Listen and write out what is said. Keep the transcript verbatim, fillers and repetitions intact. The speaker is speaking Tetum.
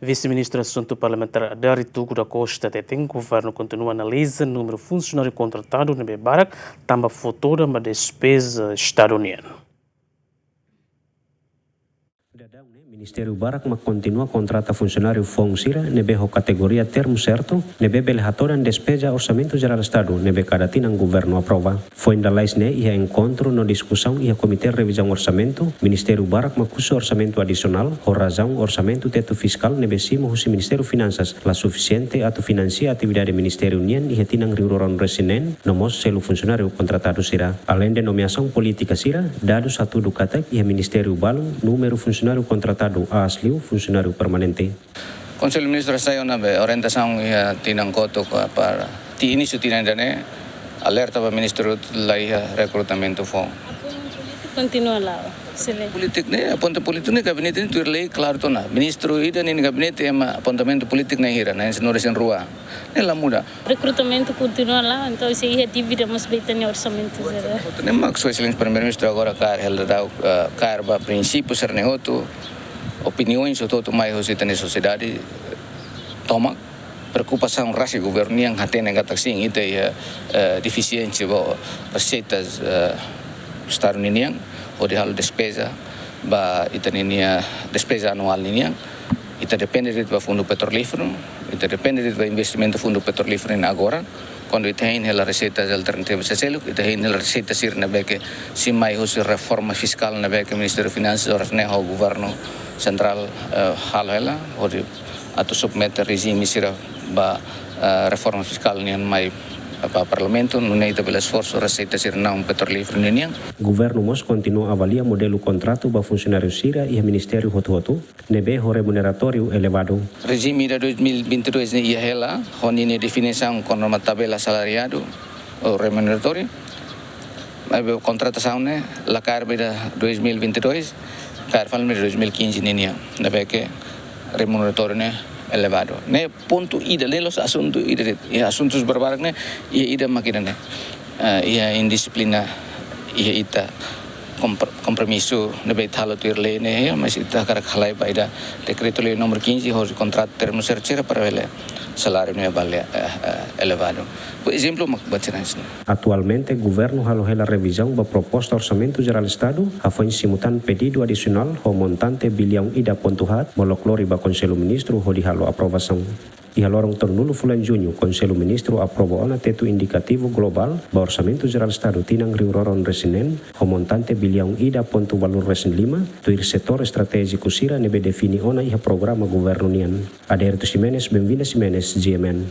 Vise-Ministru Asuntu Parlamentár Adari Tuku da Costa hateten, governu kontinua analiza númeru funsionáriu kontratadu ne'ebé barak, tanba fó todan ba despeza Estadu nian. Daudaun ne'e, Ministériu barak mak kontinua kontrata funsionáriu foun sira ne'ebé ho kategoria termu sertu, ne'ebé bele hatodan despeza Orsamentu Jerál Estadu ne'ebé kada tinan governu aprova. Foin lalais ne'e, iha enkontru no diskusaun iha Komité Revizaun Orsamentu, Ministériu barak mak husu orsamentu adisionál, ho razaun orsamentu tetu fiskál ne'ebé simu husi Ministériu Finansas la sufisiente atu finansia atividade ministériu nian iha tinan rihun rua ruanulu-resin-neen, no mós selu funsionáriu kontratadu sira. Aleinde nomeasaun polítika sira, dadus hatudu katak iha ministériu balun númeru funsionáriu kontratadu aas liu funsionáriu permanente. Konsellu Ministru hasai ona be orientasaun iha tinan kotuk para ti inísiu tinan ida-ne'e, alerta ba ministru la iha rekrutamentu foun. Kontinua la'o, sele. Polítiku ne'e, aponta polítiku ne'e gabinete ne'e tuir lei klaru tiha ona. Ministru ida nia gabinete ema apontamentu polítiku na'in hira, na'in sanulu-resin-rua. Ne'e la muda. Rekrutamentu kontinua la'o, entaun se iha dívida mós ba ita-nia orsamentu sira. Ne'e mak Sua Exelénsia Primeiru-Ministru agora kaer hela daudaun, eh, kaer ba prinsípiu sira-ne'e hotu, opiniaun sira hotu mai husi ita-nia sosiedade, eh, tomak, preokupasaun rasik governu nian, hatene katak sin ita iha, eh, defisiénsia ba reseitas, eh, Estadu ninian, hodi halo despeza ba ita ninia despeza anuál ninian. Ita depende de'it ba fundu petrolíferu, ita depende de'it ba investimentu fundu petrolíferu nian agora. Kuandu ita hein hela reseitas alternativas sira seluk, ita hein hela reseita sira ne'ebé ke sei mai husi reforma fiskál ne'ebé ke Ministériu Finansas oras ne'e ho governu sentrál, eh, halo hela, hodi atu submete rejime sira ba, eh, reforma fiskál nian mai ba Parlamentu, nune'e ita bele esforsu reseita sira naun petrolíferu ninian. Governu mós kontinua avalia modelu kontratu ba funsionáriu sira iha ministériu hotu-hotu ne'ebé ho remuneratóriu elevadu. Rejime ida dois mil e vinte e dois ne'e iha hela, ho ninia definisaun kona-ba tabela salariadu ou remuneratóriu. Maibé kontratasaun ne'e la kaer ba ida dois mil e vinte e dois, kaer fali ba ida dois mil e quinze ninian. Ne'ebé ke remuneratóriu ne'e elevadu. Ne'e pontu ida, ne'e la'ós asuntu ida de'it. Iha asuntus barbarak ne'e, iha ida mak ida-ne'e. Eh, iha indixiplina, iha ita kompr-, kompromisu ne'ebé ita halo tuir lei ne'e, ya, mas ita hakarak halai ba ida dekretu-lei númeru quinze, hodi kontratu termu sira para bele saláriu ne'e bele, eh, eh, elevadu. Por ezemplu, mak ba tinan ne'e. Atualmente, governu halo hela revizaun ba proposta Orsamentu Jerál Estadu, hafoin simu tan pedidu adisionál ho montante biliaun ida pontu haat, molok lori ba Konsellu Ministru hodi halo aprovasaun. Iha loron tolunulu fulan Juñu, Konsellu Ministru aprova ona tetu indikativu globál ba Orsamentu Jerál Estadu tinan rihun rua ruanulu-resin-neen, ho montante biliaun ida pontu ualunulu-resin-lima, tuir setór estratéjiku sira ne'ebé define ona iha programa governu nian. Adérito Ximenes, Benvinda Ximenes, G M N.